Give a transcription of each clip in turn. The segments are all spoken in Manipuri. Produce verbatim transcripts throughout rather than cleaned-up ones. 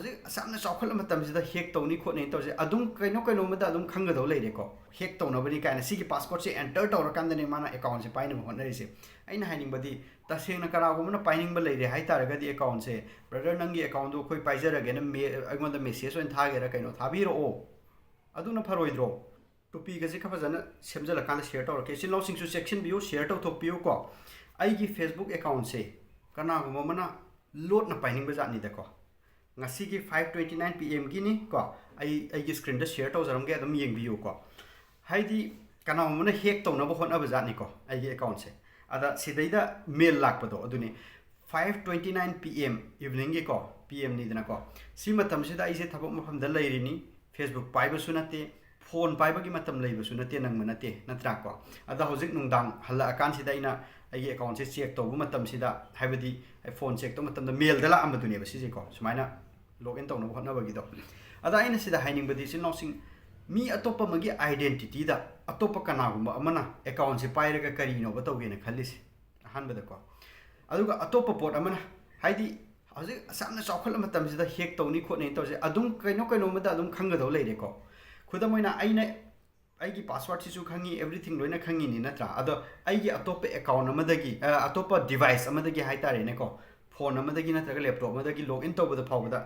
ꯍꯧꯖꯤꯛ ꯑꯁꯨꯛ ꯌꯥꯝꯅ ꯆꯥꯎꯈꯠꯂ ꯃꯇꯝꯁꯤꯗ ꯍꯦꯛ ꯇꯧꯅꯤ ꯈꯣꯠꯅꯤ ꯇꯧꯔꯤꯁꯦ ꯑꯗꯨꯝ ꯀꯩꯅꯣ ꯀꯩꯅꯣꯝꯃꯗ ꯑꯗꯨꯝ ꯈꯪꯒꯗꯧ ꯂꯩꯔꯦꯀꯣ꯫ ꯍꯦꯛ ꯇꯧꯅꯕꯅꯤ ꯀꯥꯏꯅ ꯁꯤꯒꯤ ꯄꯥꯁꯋꯥꯔꯗꯁꯦ ꯑꯦꯟꯇꯔ ꯇꯧꯔꯀꯥꯟꯗꯅꯦ ꯃꯥꯅ ꯑꯦꯀꯥꯎꯟꯁꯦ ꯄꯥꯏꯅꯕ ꯍꯣꯠꯅꯔꯤꯁꯦ꯫ ꯑꯩꯅ ꯍꯥꯏꯅꯤꯡꯕꯗꯤ, ꯇꯁꯦꯡꯅ ꯀꯅꯥꯒꯨꯝꯕꯅ ꯄꯥꯏꯅꯤꯡꯕ ꯂꯩꯔꯦ ꯍꯥꯏ ꯇꯥꯔꯒꯗꯤ ꯑꯦꯀꯥꯎꯟꯁꯦ, "ꯕ꯭ꯔꯗꯔ, ꯅꯪꯒꯤ ꯑꯦꯀꯥꯎꯟꯗꯣ ꯑꯩꯈꯣꯏ ꯄꯥꯏꯖꯔꯒꯦꯅ ꯃꯦ-, ꯑꯩꯉꯣꯟꯗ ꯃꯦꯁꯦꯖ ꯑꯣꯏꯅ ꯊꯥꯒꯦꯔꯥ ꯀꯩꯅꯣ ꯊꯥꯕꯤꯔꯛꯑꯣ"꯫ ꯑꯗꯨꯅ ꯐꯔꯣꯏꯗ꯭ꯔꯣ? ꯇꯣꯄꯤꯛ ꯑꯁꯤ ꯈꯔ ꯐꯖꯅ ꯁꯦꯝꯖꯤꯜꯂꯀꯥꯟꯗ ꯁꯤꯌꯔ ꯇꯧꯔꯛꯀꯦ꯫ ꯏꯆꯤꯜ ꯏꯅꯥꯎꯁꯤꯡꯁꯨ ꯆꯦꯛꯁꯤꯟꯕꯤꯌꯨ, ꯁꯤꯌꯔ ꯇꯧꯊꯣꯛꯄꯤꯌꯨꯀꯣ꯫ ꯑꯩꯒꯤ ꯐꯦꯁꯕꯨꯛ ꯑꯦꯀꯥꯎꯟꯁꯦ ꯀꯅꯥꯒꯨꯝꯕ ꯑꯃꯅ ꯂꯣꯠꯅ ꯄꯥꯏꯅꯤꯡꯕ ꯖꯥꯠꯅꯤꯗꯀꯣ꯫ ꯉꯁꯤꯒꯤ five twenty nine P M Guinea ꯀꯣ꯫ ꯑꯩ ꯑꯩꯒꯤ ꯁ꯭ꯀ꯭ꯔꯤꯟꯗ ꯁꯤꯌꯔ ꯇꯧꯖꯔꯝꯒꯦ, ꯑꯗꯨꯝ ꯌꯦꯡꯕꯤꯌꯨꯀꯣ꯫ ꯍꯥꯏꯗꯤ, ꯀꯅꯥꯒꯨꯝꯕꯅ ꯍꯦꯛ ꯇꯧꯅꯕ ꯍꯣꯠꯅꯕ ꯖꯥꯠꯅꯤꯀꯣ ꯑꯩꯒꯤ ꯑꯦꯀꯥꯎꯟꯁꯦ꯫ ꯑꯗ ꯁꯤꯗꯩꯗ ꯃꯦꯜ ꯂꯥꯛꯄꯗꯣ ꯑꯗꯨꯅꯤ, five twenty nine P M, ꯏꯚꯤꯅꯤꯡꯒꯤꯀꯣ, P M ꯅꯤꯗꯅꯀꯣ꯫ ꯁꯤ ꯃꯇꯝꯁꯤꯗ ꯑꯩꯁꯦ ꯊꯕꯛ ꯃꯐꯝꯗ ꯂꯩꯔꯤꯅꯤ, ꯐꯦꯁꯕꯨꯛ ꯄꯥꯏꯕꯁꯨ ꯅꯠꯇꯦ, ꯐꯣꯟ ꯄꯥꯏꯕꯒꯤ ꯃꯇꯝ ꯂꯩꯕꯁꯨ ꯅꯠꯇꯦ, ꯅꯪꯕ ꯅꯠꯇꯦ, ꯅꯠꯇ꯭ꯔꯥ ꯀꯣ? ꯑꯗ ꯍꯧꯖꯤꯛ ꯅꯨꯡꯗꯥꯡ ꯍꯜꯂꯛꯑꯀꯥꯟꯁꯤꯗ ꯑꯩꯅ ꯑꯩꯒꯤ ꯑꯦꯀꯥꯎꯟꯁꯦ ꯆꯦꯛ ꯇꯧꯕ ꯃꯇꯝꯁꯤꯗ, ꯍꯥꯏꯕꯗꯤ ꯑꯩ ꯐꯣꯟ ꯆꯦꯛ ꯇꯧꯕ ꯃꯇꯝꯗ ꯃꯦꯜꯗ ꯂꯥꯛꯑꯝꯕꯗꯨꯅꯦꯕ ꯁꯤꯁꯦꯀꯣ, ꯁꯨꯃꯥꯏꯅ ꯂꯣꯒ ꯏꯟ ꯇꯧꯅꯕ ꯍꯣꯠꯅꯕꯒꯤꯗꯣ꯫ ꯑꯗ ꯑꯩꯅ ꯁꯤꯗ ꯍꯥꯏꯅꯤꯡꯕꯗꯤ, ꯏꯆꯤꯜ ꯏꯅꯥꯎꯁꯤꯡ, ꯃꯤ ꯑꯇꯣꯞꯄ ꯑꯃꯒꯤ ꯑꯥꯏꯗꯦꯟꯇꯤꯇꯤꯗ ꯑꯇꯣꯞꯄ ꯀꯅꯥꯒꯨꯝꯕ ꯑꯃꯅ ꯑꯦꯀꯥꯎꯟꯁꯦ ꯄꯥꯏꯔꯒ ꯀꯔꯤꯅꯣꯕ ꯇꯧꯒꯦꯅ ꯈꯜꯂꯤꯁꯦ? ꯑꯍꯥꯟꯕꯗꯀꯣ꯫ ꯑꯗꯨꯒ ꯑꯇꯣꯞꯄ ꯄꯣꯠ ꯑꯃꯅ, ꯍꯥꯏꯗꯤ, ꯍꯧꯖꯤꯛ ꯑꯁꯨꯛ ꯌꯥꯝꯅ ꯆꯥꯎꯈꯠꯂ ꯃꯇꯝꯁꯤꯗ ꯍꯦꯛ ꯇꯧꯅꯤ ꯈꯣꯠꯅꯤ ꯇꯧꯔꯤꯁꯦ ꯑꯗꯨꯝ ꯀꯩꯅꯣ ꯀꯩꯅꯣꯝꯃꯗ ꯑꯗꯨꯝ ꯈꯪꯒꯗꯧ ꯂꯩꯔꯦꯀꯣ꯫ ꯈꯨꯗꯝ ꯑꯣꯏꯅ, ꯑꯩꯅ ꯑꯩꯒꯤ ꯄꯥꯁꯋꯥꯔꯗꯁꯤꯁꯨ ꯈꯪꯉꯤ, ꯑꯦꯕ꯭ꯔꯤꯊꯤꯡ ꯂꯣꯏꯅ ꯈꯪꯉꯤꯅꯤ, ꯅꯠꯇ꯭ꯔꯥ? ꯑꯗꯣ ꯑꯩꯒꯤ ꯑꯇꯣꯞꯄ ꯑꯦꯀꯥꯎꯟ ꯑꯃꯗꯒꯤ, ꯑ, ꯑꯇꯣꯞꯄ ꯗꯤꯚꯥꯏꯁ ꯑꯃꯗꯒꯤ ꯍꯥꯏ ꯇꯥꯔꯦꯅꯦꯀꯣ, ꯐꯣꯟ ꯑꯃꯗꯒꯤ ꯅꯠꯇ꯭ꯔꯒ ꯂꯦꯞꯇꯣꯞ ꯑꯃꯗꯒꯤ ꯂꯣꯒ ꯏꯟ ꯇꯧꯕꯗ ꯐꯥꯎꯕꯗ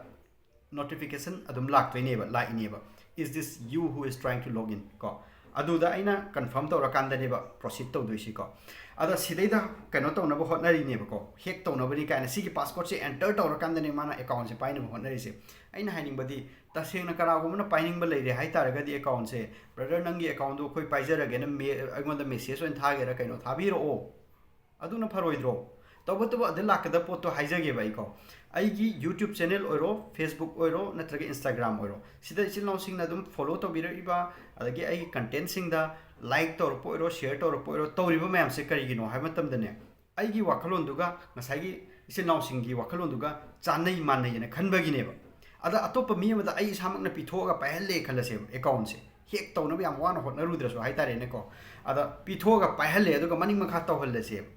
ꯅꯣꯇꯤꯐꯤꯀꯦꯁꯟ ꯑꯗꯨꯝ ꯂꯥꯛꯇꯣꯏꯅꯦꯕ, ꯂꯥꯛꯏꯅꯦꯕ, "Is this you who is trying to log in?" ꯀꯣ꯫ ꯑꯗꯨꯗ ꯑꯩꯅ ꯀꯟꯐꯥꯔꯝ ꯇꯧꯔꯀꯥꯟꯗꯅꯦꯕ ꯄ꯭ꯔꯣꯁꯤꯠ ꯇꯧꯗꯣꯏꯁꯤꯀꯣ꯫ ꯑꯗ ꯁꯤꯗꯩꯗ ꯀꯩꯅꯣ ꯇꯧꯅꯕ ꯍꯣꯠꯅꯔꯤꯅꯦꯕꯀꯣ, ꯍꯦꯛ ꯇꯧꯅꯕꯅꯤ ꯀꯥꯏꯅ ꯁꯤꯒꯤ ꯄꯥꯁꯋꯥꯔꯗꯁꯦ ꯑꯦꯟꯇꯔ ꯇꯧꯔꯀꯥꯟꯗꯅꯦ ꯃꯥꯅ ꯑꯦꯀꯥꯎꯟꯁꯦ ꯄꯥꯏꯅꯕ ꯍꯣꯠꯅꯔꯤꯁꯦ꯫ ꯑꯩꯅ ꯍꯥꯏꯅꯤꯡꯕꯗꯤ, ꯇꯁꯦꯡꯅ ꯀꯅꯥꯒꯨꯝꯕꯅ ꯄꯥꯏꯅꯤꯡꯕ ꯂꯩꯔꯦ ꯍꯥꯏ ꯇꯥꯔꯒꯗꯤ ꯑꯦꯀꯥꯎꯟꯁꯦ, "ꯕ꯭ꯔꯗꯔ, ꯅꯪꯒꯤ ꯑꯦꯀꯥꯎꯟꯗꯣ ꯑꯩꯈꯣꯏ ꯄꯥꯏꯖꯔꯒꯦꯅ ꯃꯦ-, ꯑꯩꯉꯣꯟꯗ ꯃꯦꯁꯦꯖ ꯑꯣꯏꯅ ꯊꯥꯒꯦꯔꯥ ꯀꯩꯅꯣ ꯊꯥꯕꯤꯔꯛꯑꯣ"꯫ ꯑꯗꯨꯅ ꯐꯔꯣꯏꯗ꯭ꯔꯣ? ꯇꯧꯕꯇꯕꯨ ꯑꯗ ꯂꯥꯛꯀꯗꯕ ꯄꯣꯠꯇꯣ ꯍꯥꯏꯖꯒꯦꯕ ꯑꯩꯀꯣ꯫ ꯑꯩꯒꯤ YouTube ꯆꯦꯅꯦꯜ ꯑꯣꯏꯔꯣ, ꯐꯦꯁꯕꯨꯛ ꯑꯣꯏꯔꯣ, ꯅꯠꯇ꯭ꯔꯒ ꯏꯟꯁꯇꯥꯒ꯭ꯔꯥꯝ ꯑꯣꯏꯔꯣ, ꯁꯤꯗ ꯏꯆꯤꯜ ꯏꯅꯥꯎꯁꯤꯡꯅ ꯑꯗꯨꯝ ꯐꯣꯂꯣ ꯇꯧꯕꯤꯔꯛꯏꯕ, ꯑꯗꯒꯤ ꯑꯩꯒꯤ ꯀꯟꯇꯦꯟꯁꯤꯡꯗ ꯂꯥꯏꯛ ꯇꯧꯔꯛꯄ ꯑꯣꯏꯔꯣ, ꯁꯤꯌꯔ ꯇꯧꯔꯛꯄ ꯑꯣꯏꯔꯣ, ꯇꯧꯔꯤꯕ ꯃꯌꯥꯝꯁꯦ ꯀꯔꯤꯒꯤꯅꯣ ꯍꯥꯏꯕ ꯃꯇꯝꯗꯅꯦ, ꯑꯩꯒꯤ ꯋꯥꯈꯜꯂꯣꯟꯗꯨꯒ ꯉꯁꯥꯏꯒꯤ ꯏꯆꯤꯜ ꯏꯅꯥꯎꯁꯤꯡꯒꯤ ꯋꯥꯈꯜꯂꯣꯟꯗꯨꯒ ꯆꯥꯟꯅꯩ ꯃꯥꯟꯅꯩꯅ ꯈꯟꯕꯒꯤꯅꯦꯕ꯫ ꯑꯗ ꯑꯇꯣꯞꯄ ꯃꯤ ꯑꯃꯗ ꯑꯩ ꯏꯁꯥꯃꯛꯅ ꯄꯤꯊꯣꯛꯑꯒ ꯄꯥꯏꯍꯜꯂꯦ ꯈꯜꯂꯁꯦꯕ ꯑꯦꯀꯥꯎꯟꯁꯦ꯫ ꯍꯦꯛ ꯇꯧꯅꯕ ꯌꯥꯝ ꯋꯥꯅ ꯍꯣꯠꯅꯔꯨꯗ꯭ꯔꯁꯨ ꯍꯥꯏ ꯇꯥꯔꯦꯅꯦꯀꯣ꯫ ꯑꯗ ꯄꯤꯊꯣꯛꯑꯒ ꯄꯥꯏꯍꯜꯂꯦ, ꯑꯗꯨꯒ ꯃꯅꯤꯡ ꯃꯈꯥ ꯇꯧꯍꯜꯂꯁꯦꯕ꯫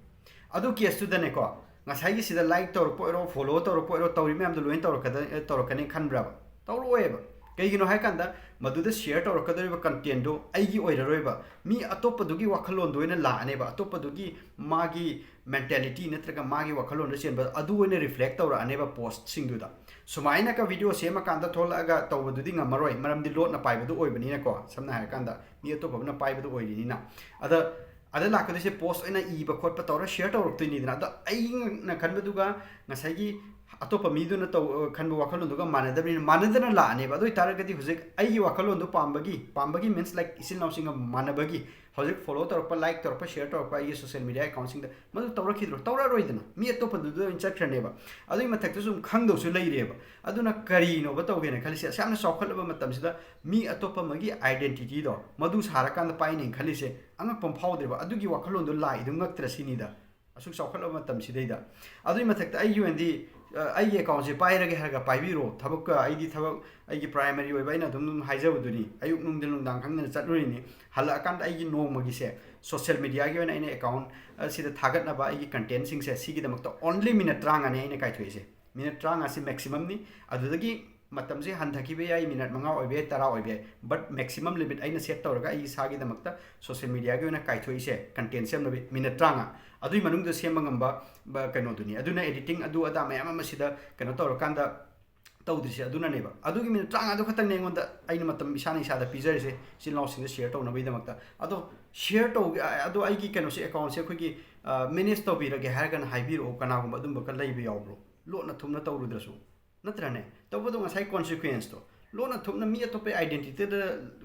ꯑꯗꯨ ꯀꯦꯁꯇꯨꯗꯅꯦꯀꯣ, ꯉꯁꯥꯏꯒꯤ ꯁꯤꯗ ꯂꯥꯏꯛ ꯇꯧꯔꯛꯄ ꯑꯣꯏꯔꯣ, ꯐꯣꯂꯣ ꯇꯧꯔꯛꯄ ꯑꯣꯏꯔꯣ, ꯇꯧꯔꯤ ꯃꯌꯥꯝꯗꯣ ꯂꯣꯏꯅ ꯇꯧꯔꯛꯀꯗ ꯇꯧꯔꯛꯀꯅꯤ ꯈꯟꯕ꯭ꯔꯕ? ꯇꯧꯔꯛꯑꯣꯏꯕ꯫ ꯀꯩꯒꯤꯅꯣ ꯍꯥꯏ ꯀꯥꯟꯗ, ꯃꯗꯨꯗ ꯁꯤꯌꯔ ꯇꯧꯔꯛꯀꯗꯧꯔꯤꯕ ꯀꯟꯇꯦꯟꯗꯣ ꯑꯩꯒꯤ ꯑꯣꯏꯔꯔꯣꯏꯕ, ꯃꯤ ꯑꯇꯣꯞꯄꯗꯨꯒꯤ ꯋꯥꯈꯜꯂꯣꯟꯗꯣ ꯑꯣꯏꯅ ꯂꯥꯛꯑꯅꯦꯕ, ꯑꯇꯣꯞꯄꯗꯨꯒꯤ ꯃꯥꯒꯤ ꯃꯦꯟꯇꯦꯂꯤꯇꯤ ꯅꯠꯇ꯭ꯔꯒ ꯃꯥꯒꯤ ꯋꯥꯈꯜꯂꯣꯟꯗ ꯆꯦꯟꯕ ꯑꯗꯨ ꯑꯣꯏꯅ ꯔꯤꯐ꯭ꯂꯦꯛ ꯇꯧꯔꯛꯑꯅꯦꯕ ꯄꯣꯁ꯭ꯠꯁꯤꯡꯗꯨꯗ꯫ ꯁꯨꯃꯥꯏꯅꯒ ꯚꯤꯗꯤꯑꯣ ꯁꯦꯝꯃꯀꯥꯟꯗ ꯊꯣꯛꯂꯛꯑꯒ ꯇꯧꯕꯗꯨꯗꯤ ꯉꯝꯃꯔꯣꯏ, ꯃꯔꯝꯗꯤ ꯂꯣꯠꯅ ꯄꯥꯏꯕꯗꯨ ꯑꯣꯏꯕꯅꯤꯅꯀꯣ, ꯁꯝꯅ ꯍꯥꯏꯔꯀꯥꯟꯗ ꯃꯤ ꯑꯇꯣꯞꯄ ꯑꯃꯅ ꯄꯥꯏꯕꯗꯣ ꯑꯣꯏꯔꯤꯅꯤꯅ꯫ ꯑꯗ ꯑꯗ ꯂꯥꯛꯀꯗꯣꯏꯁꯦ ꯄꯣꯁ꯭ꯠ ꯑꯣꯏꯅ ꯏꯕ ꯈꯣꯠꯄ ꯇꯧꯔ ꯁꯤꯌꯔ ꯇꯧꯔꯛꯇꯣꯏꯅꯤꯗꯅ꯫ ꯑꯗ ꯑꯩꯅ ꯈꯟꯕꯗꯨꯒ ꯉꯁꯥꯏꯒꯤ ꯑꯇꯣꯞꯄ ꯃꯤꯗꯨꯅ ꯇꯧ ꯈꯟꯕ ꯋꯥꯈꯜꯂꯣꯟꯗꯨꯒ ꯃꯥꯟꯅꯗꯕꯅꯤꯅ, ꯃꯥꯟꯅꯗꯅ ꯂꯥꯛꯑꯅꯦꯕ꯫ ꯑꯗꯨ ꯑꯣꯏꯇꯥꯔꯒꯗꯤ ꯍꯧꯖꯤꯛ ꯑꯩꯒꯤ ꯋꯥꯈꯜꯂꯣꯟꯗꯣ ꯄꯥꯝꯕꯒꯤ, ꯄꯥꯝꯕꯒꯤ ꯃꯤꯟꯁ, ꯂꯥꯏꯛ, ꯏꯆꯤꯜ ꯏꯅꯥꯎꯁꯤꯡꯒ ꯃꯥꯟꯅꯕꯒꯤ ꯍꯧꯖꯤꯛ ꯐꯣꯂꯣ ꯇꯧꯔꯛꯄ, ꯂꯥꯏꯛ ꯇꯧꯔꯛꯄ, ꯁꯤꯌꯔ ꯇꯧꯔꯛꯄ ꯑꯩꯒꯤ ꯁꯣꯁꯤꯌꯦꯜ ꯃꯤꯗꯤꯌꯥ ꯑꯦꯀꯥꯎꯟꯁꯤꯡꯗ, ꯃꯗꯨ ꯇꯧꯔꯛꯈꯤꯗ꯭ꯔꯣ? ꯇꯧꯔꯛꯑꯔꯣꯏꯗꯅ, ꯃꯤ ꯑꯇꯣꯞꯄꯗꯨꯗ ꯑꯣꯏꯅ ꯆꯠꯈ꯭ꯔꯅꯦꯕ꯫ ꯑꯗꯨꯒꯤ ꯃꯊꯛꯇ ꯁꯨꯝ ꯈꯪꯗꯧꯁꯨ ꯂꯩꯔꯦꯕ꯫ ꯑꯗꯨꯅ ꯀꯔꯤꯅꯣꯕ ꯇꯧꯒꯦꯅ ꯈꯜꯂꯤꯁꯦ? ꯑꯁꯨꯛ ꯌꯥꯝꯅ ꯆꯥꯎꯈꯠꯂꯕ ꯃꯇꯝꯁꯤꯗ ꯃꯤ ꯑꯇꯣꯞꯄ ꯑꯃꯒꯤ ꯑꯥꯏꯗꯦꯟꯇꯤꯇꯤꯗꯣ ꯃꯗꯨ ꯁꯥꯔꯀꯥꯟꯗ ꯄꯥꯏꯅꯦꯅ ꯈꯜꯂꯤꯁꯦ ꯑꯉꯛꯄ ꯑꯃ ꯐꯥꯎꯗ꯭ꯔꯤꯕ? ꯑꯗꯨꯒꯤ ꯋꯥꯈꯜꯂꯣꯟꯗꯣ ꯂꯥꯛꯏꯗꯨ ꯉꯛꯇ꯭ꯔ ꯁꯤꯅꯤꯗ꯫ ꯑꯁꯨꯛ ꯆꯥꯎꯈꯠꯂꯕ ꯃꯇꯝꯁꯤꯗꯩꯗ꯫ ꯑꯗꯨꯒꯤ ꯃꯊꯛꯇ ꯑꯩꯒꯤ ꯑꯣꯏꯅꯗꯤ, ꯑ, ꯑꯩꯒꯤ ꯑꯦꯀꯥꯎꯟꯁꯦ ꯄꯥꯏꯔꯒꯦ ꯍꯥꯏꯔꯒ ꯄꯥꯏꯕꯤꯔꯣ꯫ ꯊꯕꯛꯀ, ꯑꯩꯗꯤ ꯊꯕꯛ, ꯑꯩꯒꯤ ꯄ꯭ꯔꯥꯏꯃꯔꯤ ꯑꯣꯏꯕ, ꯑꯩꯅ ꯑꯗꯨꯝ, ꯑꯗꯨꯝ ꯍꯥꯏꯖꯕꯗꯨꯅꯤ, ꯑꯌꯨꯛ ꯅꯨꯡꯊꯤꯜ ꯅꯨꯡꯗꯥꯡ ꯈꯪꯗꯅ ꯆꯠꯂꯨꯔꯤꯅꯤ꯫ ꯍꯜꯂꯛꯑꯀꯥꯟꯗ ꯑꯩꯒꯤ ꯅꯣꯡꯃꯒꯤꯁꯦ ꯁꯣꯁꯤꯌꯦꯜ ꯃꯤꯗꯤꯌꯥꯒꯤ ꯑꯣꯏꯅ ꯑꯩꯅ ꯑꯦꯀꯥꯎꯟ ꯑꯁꯤꯗ ꯊꯥꯒꯠꯅꯕ ꯑꯩꯒꯤ ꯀꯟꯇꯦꯟꯁꯤꯡꯁꯦ ꯁꯤꯒꯤꯗꯃꯛꯇ ꯑꯣꯟꯂꯤ ꯃꯤꯅꯠ ꯇꯔꯥꯃꯉꯥꯅꯦ ꯑꯩꯅ ꯀꯥꯏꯊꯣꯛꯏꯁꯦ꯫ ꯃꯤꯅꯠ ꯇꯔꯥꯃꯉꯥꯁꯤ ꯃꯦꯛꯁꯤꯃꯝꯅꯤ꯫ ꯑꯗꯨꯗꯒꯤ ꯃꯇꯝꯁꯦ ꯍꯟꯊꯈꯤꯕ ꯌꯥꯏ, ꯃꯤꯅꯠ ꯃꯉꯥ ꯑꯣꯏꯕ ꯌꯥꯏ, ꯇꯔꯥ ꯑꯣꯏꯕ ꯌꯥꯏ, ꯕꯠ ꯃꯦꯛꯁꯤꯃꯝ ꯂꯤꯃꯤꯠ ꯑꯩꯅ ꯁꯦꯠ ꯇꯧꯔꯒ ꯑꯩ ꯏꯁꯥꯒꯤꯗꯃꯛꯇ ꯁꯣꯁꯤꯌꯦꯜ ꯃꯤꯗꯤꯌꯥꯒꯤ ꯑꯣꯏꯅ ꯀꯥꯏꯊꯣꯛꯏꯁꯦ ꯀꯟꯇꯦꯟ ꯁꯦꯝꯅꯕ ꯃꯤꯅꯠ ꯇꯔꯥꯃꯉꯥ꯫ ꯑꯗꯨꯒꯤ ꯃꯅꯨꯡꯗ ꯁꯦꯝꯕ ꯉꯝꯕ, ꯕ-, ꯀꯩꯅꯣꯗꯨꯅꯤ꯫ ꯑꯗꯨꯅ ꯑꯦꯗꯤꯇꯤꯡ ꯑꯗꯨ ꯑꯗꯥ ꯃꯌꯥꯝ ꯑꯃ ꯁꯤꯗ ꯀꯩꯅꯣ ꯇꯧꯔꯀꯥꯟꯗ ꯇꯧꯗ꯭ꯔꯤꯁꯦ ꯑꯗꯨꯅꯅꯦꯕ꯫ ꯑꯗꯨꯒꯤ ꯃꯤꯅꯤꯠ ꯇꯔꯥꯃꯉꯥꯗꯨ ꯈꯛꯇꯪꯅꯦ ꯑꯩꯉꯣꯟꯗ, ꯑꯩꯅ ꯃꯇꯝ ꯏꯁꯥꯅ ꯏꯁꯥꯗ ꯄꯤꯖꯔꯤꯁꯦ, ꯏꯆꯤꯜ ꯏꯅꯥꯎꯁꯤꯡꯗ ꯁꯤꯌꯔ ꯇꯧꯅꯕꯒꯤꯗꯃꯛꯇ꯫ ꯑꯗꯣ ꯁꯤꯌꯔ ꯇꯧ-, ꯑꯗꯣ ꯑꯩꯒꯤ ꯀꯩꯅꯣꯁꯦ, ꯑꯦꯀꯥꯎꯟꯁꯦ ꯑꯩꯈꯣꯏꯒꯤ, ꯑ, ꯃꯦꯅꯦꯖ ꯇꯧꯕꯤꯔꯒꯦ ꯍꯥꯏꯔꯒꯅ ꯍꯥꯏꯕꯤꯔꯛꯑꯣ, ꯀꯅꯥꯒꯨꯝꯕ ꯑꯗꯨꯝꯕꯒ ꯂꯩꯕ ꯌꯥꯎꯕ꯭ꯔꯣ? ꯂꯣꯠꯅ ꯊꯨꯞꯅ ꯇꯧꯔꯨꯗ꯭ꯔꯁꯨ, ꯅꯠꯇ꯭ꯔꯅꯦ? ꯇꯧꯕꯗꯣ ꯉꯁꯥꯏ ꯀꯣꯟꯁꯤꯀ꯭ꯋꯦꯟꯁꯇꯣ, ꯂꯣꯟꯅ ꯊꯨꯞꯅ ꯃꯤ ꯑꯇꯣꯞꯄꯒꯤ ꯑꯥꯏꯗꯦꯟꯇꯤꯇꯤꯗ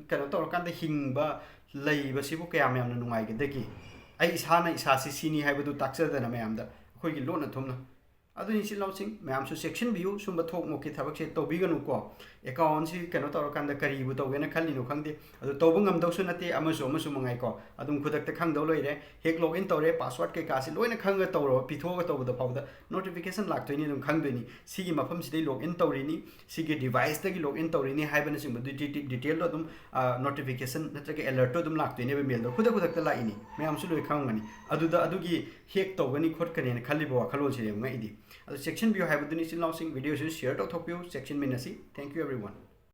ꯀꯩꯅꯣ ꯇꯧꯔꯀꯥꯟꯗ ꯍꯤꯡꯕ ꯂꯩꯕꯁꯤꯕꯨ ꯀꯌꯥꯝ ꯌꯥꯝꯅ ꯅꯨꯡꯉꯥꯏꯒꯗꯒꯦ? ꯑꯩ ꯏꯁꯥꯅ ꯏꯁꯥꯁꯤ ꯁꯤꯅꯤ ꯍꯥꯏꯕꯗꯨ ꯇꯥꯛꯆꯗꯅ ꯃꯌꯥꯝꯗ ꯑꯩꯈꯣꯏꯒꯤ ꯂꯣꯟꯅ ꯊꯨꯞꯅ꯫ ꯑꯗꯨꯅ ꯏꯆꯤꯜ ꯏꯅꯥꯎꯁꯤꯡ ꯃꯌꯥꯝꯁꯨ ꯆꯦꯛꯁꯤꯟꯕꯤꯌꯨ, ꯁꯨꯝꯕ ꯊꯣꯛ ꯃꯣꯛꯀꯤ ꯊꯕꯛꯁꯦ ꯇꯧꯕꯤꯒꯅꯨꯀꯣ꯫ ꯑꯦꯀꯥꯎꯟꯁꯤ ꯀꯩꯅꯣ ꯇꯧꯔꯀꯥꯟꯗ ꯀꯔꯤꯕꯨ ꯇꯧꯒꯦꯅ ꯈꯜꯂꯤꯅꯣ ꯈꯪꯗꯦ꯫ ꯑꯗꯨ ꯇꯧꯕ ꯉꯝꯗꯧꯁꯨ ꯅꯠꯇꯦ, ꯑꯃꯁꯨ ꯑꯃꯁꯨ ꯃꯉꯥꯏꯀꯣ꯫ ꯑꯗꯨꯝ ꯈꯨꯗꯛꯇ ꯈꯪꯗꯧ ꯂꯩꯔꯦ꯫ ꯍꯦꯛ ꯂꯣꯒ ꯏꯟ ꯇꯧꯔꯦ, ꯄꯥꯁꯋꯥꯔꯗ ꯀꯩꯀꯥꯁꯤ ꯂꯣꯏꯅ ꯈꯪꯉꯒ ꯇꯧꯔꯕ, ꯄꯤꯊꯣꯛꯑꯒ ꯇꯧꯕꯗ ꯐꯥꯎꯗ ꯅꯣꯇꯤꯐꯤꯀꯦꯁꯟ ꯂꯥꯛꯇꯣꯏꯅꯤ, ꯑꯗꯨꯝ ꯈꯪꯗꯣꯏꯅꯤ꯫ ꯁꯤꯒꯤ ꯃꯐꯝꯁꯤꯗꯩ ꯂꯣꯒ ꯏꯟ ꯇꯧꯔꯤꯅꯤ, ꯁꯤꯒꯤ ꯗꯤꯚꯥꯏꯁꯇꯒꯤ ꯂꯣꯒ ꯏꯟ ꯇꯧꯔꯤꯅꯤ ꯍꯥꯏꯕꯅꯆꯤꯡꯕ ꯗꯤꯇꯦꯜꯗꯣ ꯑꯗꯨꯝ ꯅꯣꯇꯤꯐꯤꯀꯦꯁꯟ ꯅꯠꯇ꯭ꯔꯒ ꯑꯦꯂꯔꯠꯇꯣ ꯑꯗꯨꯝ ꯂꯥꯛꯇꯣꯏꯅꯦꯕ, ꯃꯦꯜꯗꯣ ꯈꯨꯗꯛ ꯈꯨꯗꯛꯇ ꯂꯥꯛꯏꯅꯤ꯫ ꯃꯌꯥꯝꯁꯨ ꯂꯣꯏ ꯈꯪꯉꯝꯒꯅꯤ꯫ ꯑꯗꯨꯗ ꯑꯗꯨꯒꯤ ꯍꯦꯛ ꯇꯧꯒꯅꯤ ꯈꯣꯠꯀꯅꯤꯅ ꯈꯜꯂꯤꯕ ꯋꯥꯈꯜꯂꯣꯟꯁꯤꯅꯦꯕ ꯉꯛꯏꯗꯤ꯫ ꯑꯗꯣ ꯆꯦꯛꯁꯤꯟꯕꯤꯌꯨ ꯍꯥꯏꯕꯗꯨꯅꯤ ꯏꯆꯤꯜ ꯏꯅꯥꯎꯁꯤꯡ꯫ ꯚꯤꯗꯤꯑꯣꯁꯤꯁꯨ ꯁꯤꯌꯔ ꯇꯧꯊꯣꯛꯄꯤꯌꯨ꯫ ꯆꯦꯛꯁꯤꯟꯃꯤꯟꯅꯁꯤ꯫ Thank you everyone꯫